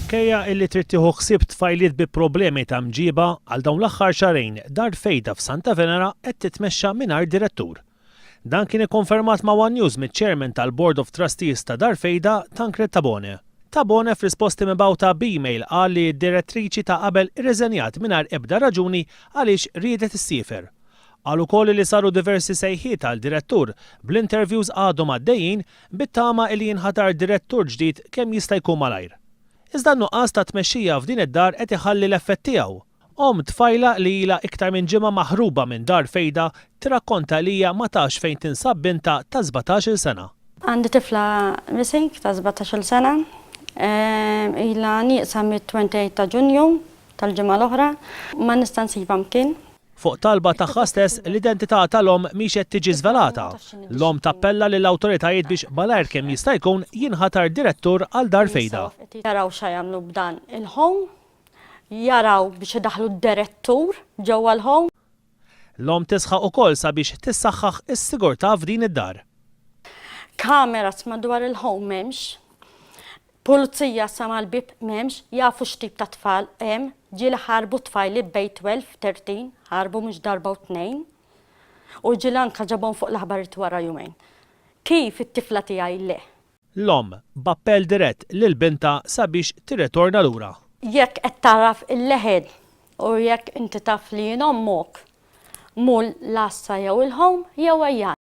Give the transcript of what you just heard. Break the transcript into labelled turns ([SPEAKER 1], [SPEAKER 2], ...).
[SPEAKER 1] Minkejja illi trid tieħu ħsieb tfajliet bi problemi ta' mġiba, għal dawn l-aħħar xahrejn Dar Fejda f'Santa Venera qed titmexxa mingħajr direttur. Dan kien ikkonfermat ma' one News miċ-Chairman tal-Board of Trustees ta' Dar Fejda, Tancred Tabone. Tabone f'risposti mibgħuta b'email qal li d-direttriċi ta' qabel irriżenjat mingħajr ebda raġuni għaliex riedet issiefer. Qal ukoll li saru diversi sejħiet għal direttur, bl-interviews għadhom għaddejjin bit-tama li jinħatar direttur ġdid kemm jista' jkun malajr. Iżda n-nuqqas ta' tmexxija f'din id-dar qed iħalli l-effett tiegħu. Omm tfajla li ilha iktar minn ġimgħa maħruba minn Dar Fejda tirrakkonta li hija ma tafx fejn tinsab bintha ta' 17-il sena.
[SPEAKER 2] Għandi tifla missing ta' 17-il sena. Ilha nieqsa mit-28 ta' Ġunju tal-ġimgħa l-oħra. Ma nista' nsibha mkien.
[SPEAKER 1] Fuq talba tagħha stess, l-identità tal-omm mhix qed tiġi żvelata. L-omm tappella lill-awtoritajiet biex malajr kemm jista' jkun jinħatar direttur għal Dar Fejda.
[SPEAKER 2] Jaraw x'ha jagħmlu b'dan il-home. Jaraw biex idaħħlu d-direttur ġewwa l-home.
[SPEAKER 1] L-omm tisħaq ukoll sabiex tissaħħaħ is-sigurtà f'din id-dar.
[SPEAKER 2] Kameras madwar il-home m'hemmx. Pulizija sa mal-bieb m'hemmx, jafu x'tip ta' tfal hemm, ġieli ħarbu tfajliet bejn 12, 13, ħarbu mhux darba u tnejn. U ġieli anke ġabhom fuq l-aħbarijiet wara jumejn. Kif it-tifla tiegħi le?
[SPEAKER 1] L-omm, b'appell dirett lil bintha sabiex tirritorna lura.
[SPEAKER 2] Jekk qed tagħraf il-leħen u jekk inti taf li jien ommok, mur l-għassa jew il-home jew ejja.